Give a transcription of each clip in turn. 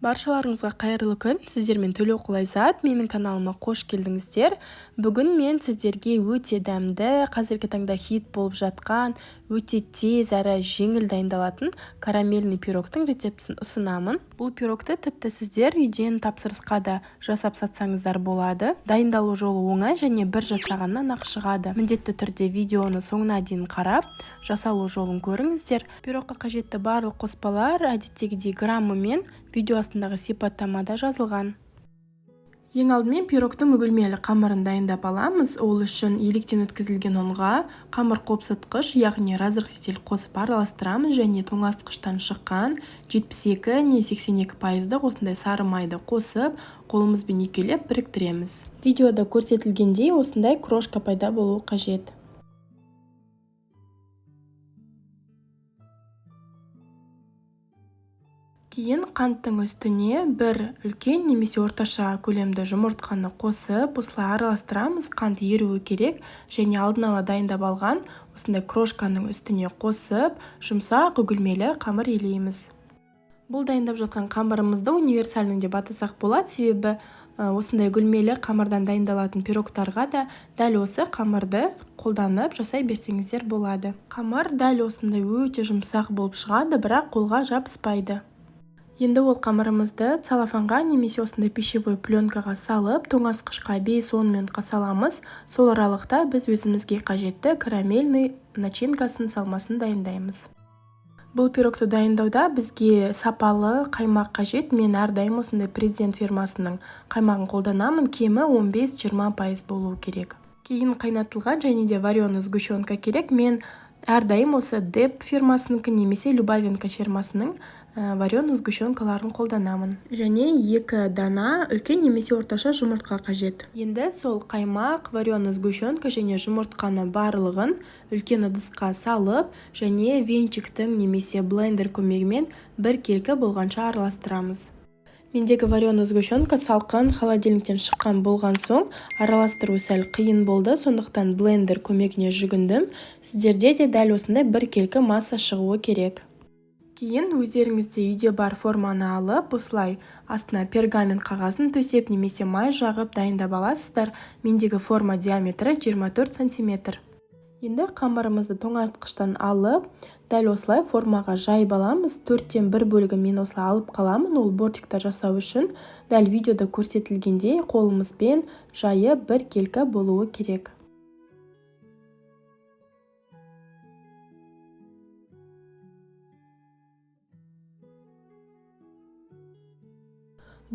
Баршаларыңызға қайырлы күн. Сіздермен Төлеу Қолайзат. Менің каналыма қош келдіңіздер. Бүгін мен сіздерге өте дәмді, қазіргі таңда хит болып жатқан, өте тез әрі жеңіл дайындалатын карамельный пирогтың рецептісін ұсынамын. Бұл пирогты тіпті сіздер үйден тапсырысқа да жасап сатсаңыздар болады. Дайындалу жолы оңай және бір жасағаннан ақ шығады. Міндетті түрде видеоны соңына дейін қарап, жасалу жолын көріңіздер. Пирогқа қажетті барлық қоспалар әдеттегідей граммымен видео астындағы сипаттамада жазылған. Ең алдымен пирогтың үгілмелі қамырын дайындап аламыз. Ол үшін електен өткізілген ұнға қамыр қопсытқыш, яғни разрыхлитель қосып араластырамыз және тоңазытқыштан шыққан 72 не 82% осындай сары майды қосып, қолымызбен үйкелеп біріктіреміз. Видеода көрсетілгендей осындай крошка пайда болуы қажет. Кейін қанттың үстіне бір үлкен немесе орташа көлемді жұмыртқаны қосып, осылай араластырамыз. Қант еруі керек және алдын ала дайындап алған осындай крошканың үстіне қосып, жұмсақ үгілмелі қамыр елейміз. Бұл дайындап жатқан қамырымызды универсальный деп атасақ болады, себебі осындай үгілмелі қамырдан дайындалатын пирогтарға да дәл осы қамырды қолданып жасай берсеңіздер болады. Қамыр дәл осындай өте жұмсақ болып шығады, бірақ қолға жабыспайды. Енді ол қамырымызды целлофанға немесе осындай пищевой пленкаға салып, тоңазытқышқа 5-10 минутқа саламыз. Сол аралықта біз өзімізге қажетті карамельный начинкасын, салмасын дайындаймыз. Бұл пирогты дайындауда бізге сапалы қаймақ қажет. Мен әрдайым осындай Президент фирмасының қаймағын қолданамын. Кемі 15-20% болуы керек. Кейін қайнатылған және де вареный сгущенка керек. Мен әрдайым осы Деп фирмасыныкі немесе Любавинка фирмасының вареный сгущенкаларын қолданамын. Және 2 дана үлкен немесе орташа жұмыртқа қажет. Енді сол қаймақ, вареный сгущенка және жұмыртқаны барлығын үлкен ыдысқа салып, және венчиктің немесе блендер көмегімен біркелкі болғанша араластырамыз. Мендегі вареный сгущенка салқын холодильниктен шыққан болған соң араластыру сәл қиын болды, сондықтан блендер көмегіне жүгіндім. Сіздерде де дәл осындай біркелкі масса шығуы керек. Кейін өздеріңізде үйде бар форманы алып, осылай астына пергамент қағазын төсеп немесе май жағып дайындап аласыздар. Мендегі форма диаметрі 24 сантиметр. Енді қамырымызды тоңазытқыштан алып, дәл осылай формаға жайып аламыз. Төрттен бір бөлігін мен осылай алып қаламын, ол бортиктар жасау үшін. Дәл видеода көрсетілгендей қолымызбен жайып біркелкі болуы керек.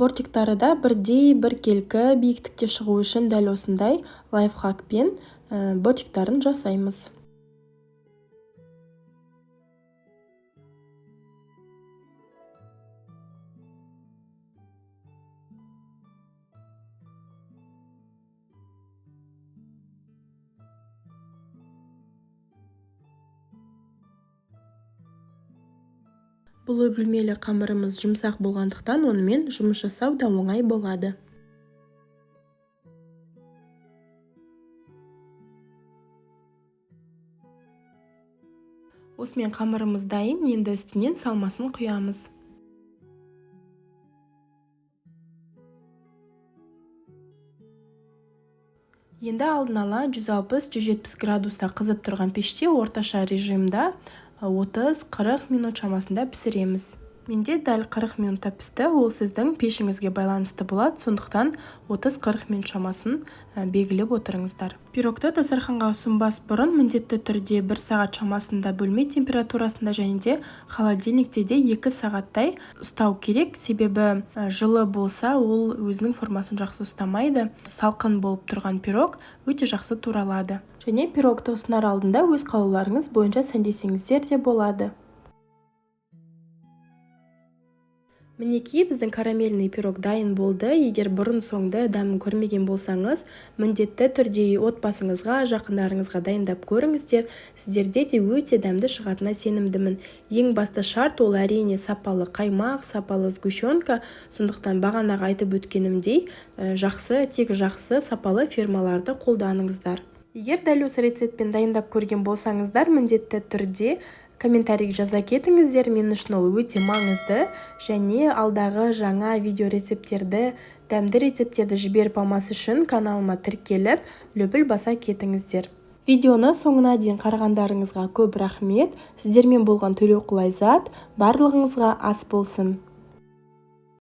Бортиктары да бірдей біркелкі биіктікте шығу үшін дәл осындай лайфхакпен бортиктарын жасаймыз. Бұл үгілмелі қамырымыз жұмсақ болғандықтан онымен жұмыс жасау да оңай болады. Осымен қамырымыз дайын, енді үстінен салмасын құямыз. Енді алдын ала жүз алпыс, жүз жетпіс градуста қызып тұрған пеште орташа режимда 30-40 минут шамасында пісіреміз. Менде дәл 40 минутта пісті, ол сіздің пешіңізге байланысты болады, сондықтан 30-40 минут шамасын белгілеп отырыңыздар. Пирогты дастарханға ұсынбас бұрын міндетті түрде 1 сағат шамасында бөлме температурасында және де холодильникте де 2 сағаттай ұстау керек, себебі жылы болса ол өзінің формасын жақсы ұстамайды. Салқын болып тұрған пирог өте жақсы туралады. Және пирогты ұсынар алдында өз қалауларыңыз бойынша сәндесеңіздер де болады. Мінекей біздің карамельный пирог дайын болды. Егер бұрын соңды дәмін көрмеген болсаңыз, міндетті түрде отбасыңызға, жақындарыңызға дайындап көріңіздер. Сіздерде де өте дәмді шығатынына сенімдімін. Ең басты шарт ол әрине сапалы қаймақ, сапалы сгущенка. Сондықтан бағанағы айтып өткенімдей, жақсы, тек жақсы сапалы фирмаларды қолданыңыздар. Егер дәл осы рецептпен дайындап көрген болсаңыздар, міндетті түрде Комментарий жаза кетіңіздер, мен үшін ол өте маңызды. Және алдағы жаңа видео рецепттерді, дәмді рецепттерді жіберіп алмас үшін каналыма тіркеліп, лүпіл баса кетіңіздер. Видеоны соңына дейін қарағандарыңызға көп рахмет. Сіздермен болған Төлеуқұл Айзат. Барлығыңызға ас болсын.